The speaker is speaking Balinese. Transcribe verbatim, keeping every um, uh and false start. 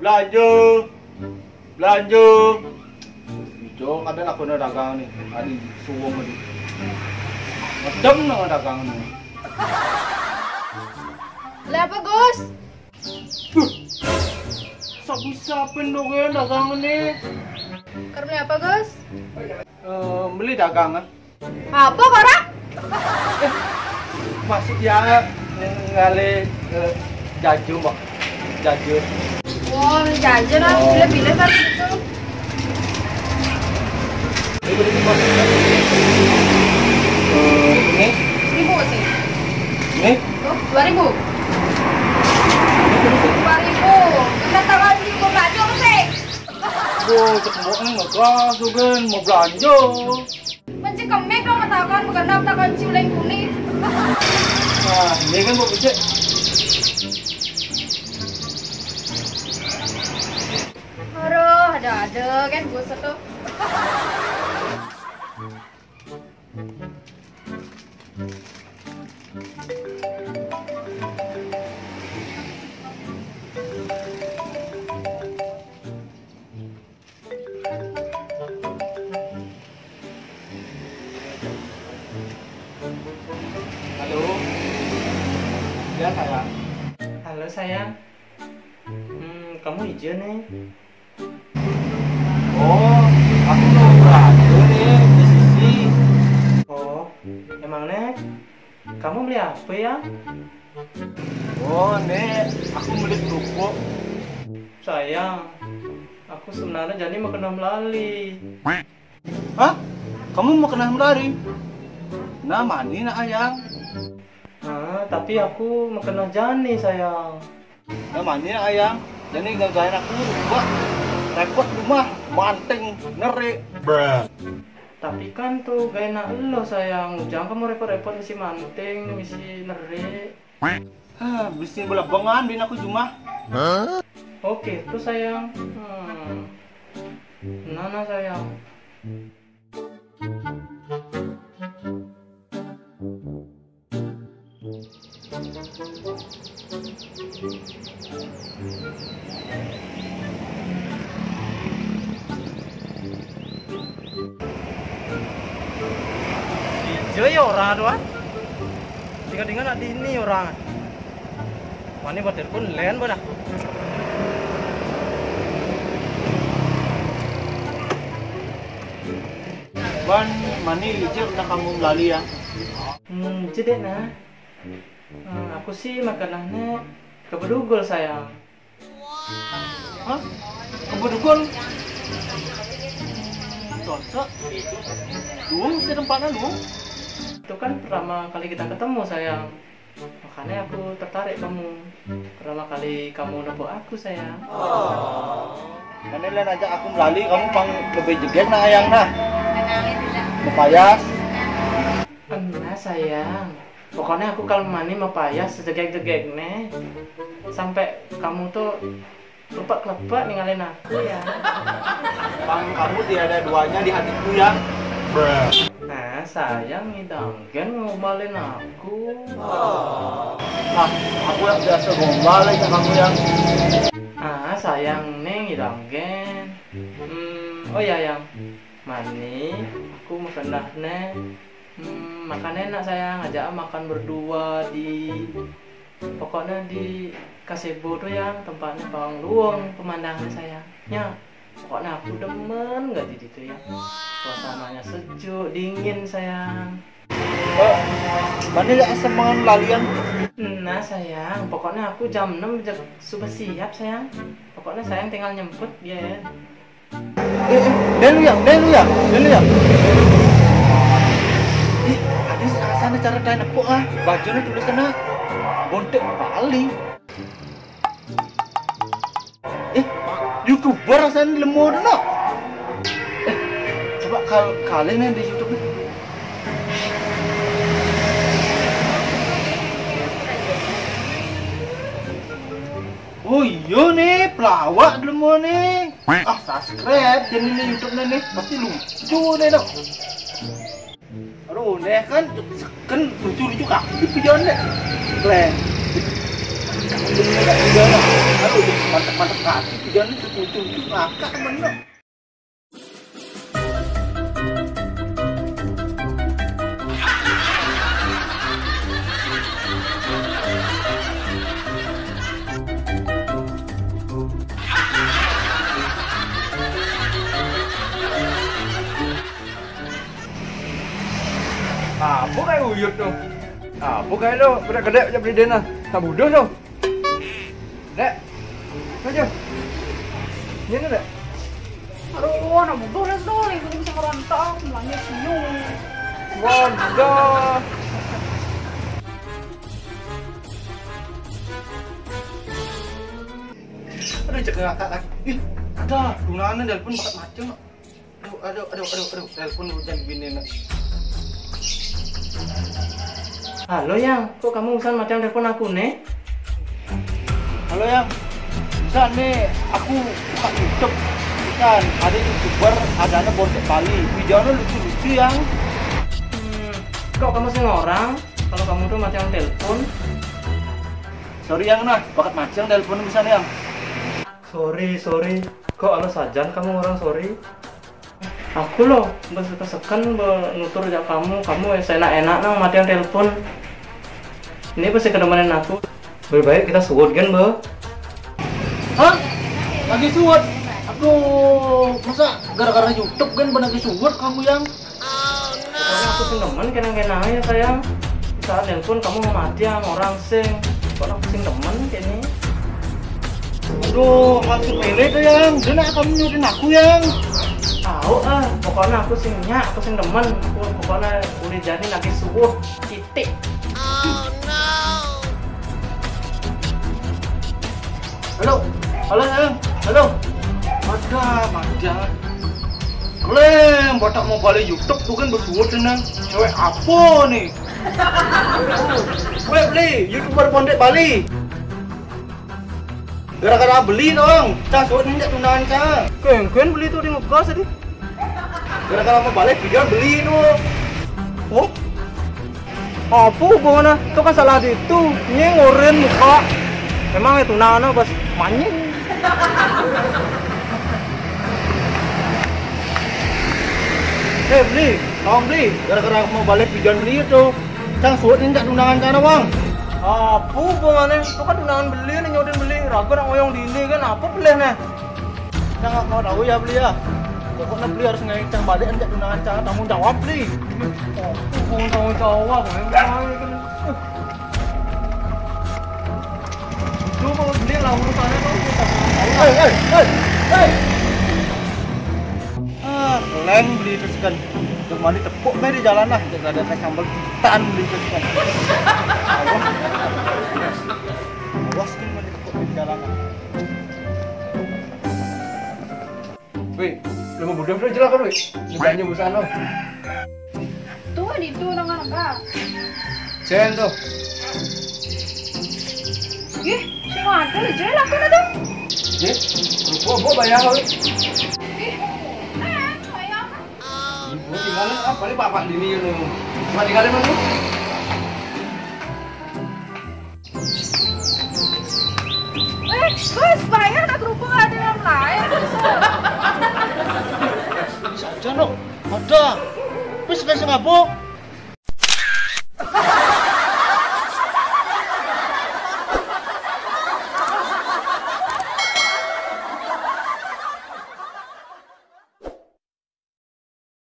Belanja. Belanja. Ijo ada lakonne dagang ne. Adi suwung adi. Macem nang dagang ne. Lah apa, Gus? Huh. Sabu siapin dong ya dagang ne. Karena apa, Gus? Eh, beli dagang, ah. Apa, Kora? Masuk ya, ngalih, eh, jajo, Mbak. Jajo. Wah, jajo lah, pilih-pilih kan gitu. Ini berapa, Mbak? Eh, ini? Seribu sih. Ini? Oh, dua ribu. Dua ribu. Kita taruh di rumah aja, sih. Wah, cek mbok ne ngegas, Dugen, mau belanja. Mencik kemik dong, matakon, bukan daftar kunci uling kuning. Nah, ini kan mbok becek. Aduh, ada-ada kan, buset tuh. Halo. Ya, sayang. Halo, sayang. Hmm, kamu ijo ne? Oh, aku mau belanja ne, di sisi. Oh, emang ne? Kamu beli apa ya? Oh, ne, aku beli kerupuk. Sayang, aku sebenarnya jani mau kena melali. Hah? Kamu mau kena melari? Nah, mani nak ayang. Ah, tapi aku mau kena jani, sayang. Nah, mani nak ayang. Jani gagain aku, wah, repot rumah, manting, nerik. Tapi kan tuh gak enak lo, sayang. Ujang kamu repot-repot ngisi manting, ngisi nerik. Ah, bisi belebengan bin aku jumah. Oke, tuh sayang. Hmm. Nana sayang. Ijo ya orang tuh, ah. Tinggal-tinggal nak di ini orang. Mani buat telepon len bodah. Wan, mani licin nak kamu melali ya? Hmm, cedek nah. Hmm, aku sih makanannya kebedugul sayang. Hah? Kebedugul? Cocok. Lu mesti tempatnya lu. Itu kan pertama kali kita ketemu sayang. Makanya aku tertarik kamu. Pertama kali kamu nepuk aku, sayang. Mana lain ajak aku melali, kamu pang lebih jegek nah, ayang nah. Mepayas. Enggak, sayang. Pokoknya aku kalau mani mepayas sejegek-jegek nih. Sampai kamu tuh lepek-lepek ninggalin aku ya. Bang, kamu tiada duanya di hatiku ya. Nah, sayang nih Danggen ngombalin aku. Nah, aku yang biasa gombal aja kamu yang. Ah, sayang nih Danggen. Hmm, oh ya yang. Mani, aku mau sendah nih. Hmm, makan enak sayang, ajak makan berdua di Pokoknya di Kasebo tuh yang tempatnya paling luang pemandangan sayangnya. Pokoknya aku demen nggak di situ ya. Suasananya sejuk, dingin sayang. Eh, mana ya semangat lalian? Nah sayang, pokoknya aku jam enam jam subuh siap sayang. Pokoknya sayang tinggal nyemput ya. Eh, eh, deh lu ya, deh lu ya, deh lu ya. Ih, ada sana cara kain nepuk ah. Bajunya tulisannya bontek Bali. Eh, YouTuber rasanya lemo dulu. Eh, coba kal kalian yang di YouTube nih. Oh iya nih, pelawak dulu mau nih. Ah, subscribe channel ini YouTube nih, pasti lucu nih dong. Aduh, nih kan kan lucu-lucu kaki di pion deh. Keren. Ini tak juga lah. Mantep-mantep kaki, jangan lucu-lucu ngakak temen lu. Apa kayak uyut tu? Apa kayak lo? Pada kedek je beli dena. Tak bodoh tu. Dek. Aja. Ini dek. Aduh, anak bodoh dah tu. Yang bisa merantau, melanggar senyum. Wadah. Aduh, cek ngakak lagi. Ih, ada. Tunangan telepon bakat macam. Aduh, aduh, aduh, aduh, aduh. Telepon hujan gini nih. Halo, Yang. Kok kamu usan macam telepon aku, nih? Halo, Yang. Bisa nih, aku buka YouTube. Bukan, ada YouTuber, ada anak bontek Bali. Videonya lucu-lucu, Yang. Hmm, kok kamu sing orang? Kalau kamu tuh macam telepon. Sorry, Yang, nah. Bakat macam telepon bisa nih, Yang. Sorry, sorry. Kok anu sajan kamu orang sorry? Aku loh, bes keseken be nutur jak kamu, kamu seenak-enak nang matian telepon. Ini pasti kedemenan aku. Lebih baik kita suwut kan, Be? Hah? Lagi suwut? Aduh, masa gara-gara YouTube kan be lagi suwut kamu, Yang? Pokoknya aku sing demen kenang-kenang ya, sayang. Saat nelpon kamu mau mati sama orang sing. Pokoknya aku sing demen kayak ini. Aduh, maksud Mele tuh, Yang. Dia nak kamu nyuruhin aku, Yang. Tahu ah, pokoknya aku sing nyak, aku sing demen. Aku pokoknya boleh jadi lagi suwut. Titik. Halo, halo, Yang. Halo. Ada, ada. Leng, batak mau balik YouTube tuh kan bersuwut, Nang. Cewek apa nih? Gue beli, YouTuber Pondok Bali. Gara-gara beli dong, cah suwut nih tunangan cah. Kengken beli tuh di ngegas tadi. Gara-gara mau balik, dia beli tuh. Oh? Apa hubungannya? Itu kan salah di itu. Ini ngurin muka. Emang itu nana pas manying. Eh, beli, tolong beli. Gara-gara mau balik tujuan beli itu. Cang suwut ini tak tunangan cara, Bang. Apa hubungannya? Itu kan tunangan beli nih, nyodin beli. Ragu nak ngoyong di ini kan, apa beli nih? Cang nggak mau tahu ya beli ya. Pokoknya beli harus ngai cang balik, enggak tunangan cara tanggung jawab beli. Oh, tanggung jawab, memang kan. Itu mau beli lah urusannya tuh. Hei, hei, hei, hei. Ah, leng beli itu sekan. Untuk mandi tepuk bae di jalan lah, jangan ada kayak sambal ikan beli itu sekan. Awas. Awas kan mandi tepuk di jalan lah. Weh, lu mau bodoh udah jelas kan, weh? Ini banyak busaan lo. Tuh, di itu orang-orang. Sen tuh. Ih, sing ada aja lah kan ada. Ye, rupa gua bayar lo. Ih, eh, bayar. Ibu tinggalin ah, paling bapak dini lo. Cuma tinggalin mana? Eh, Gus, bayar nak kerupuk ada yang lain. Bisa aja no. Ada. Wis wis ngapa?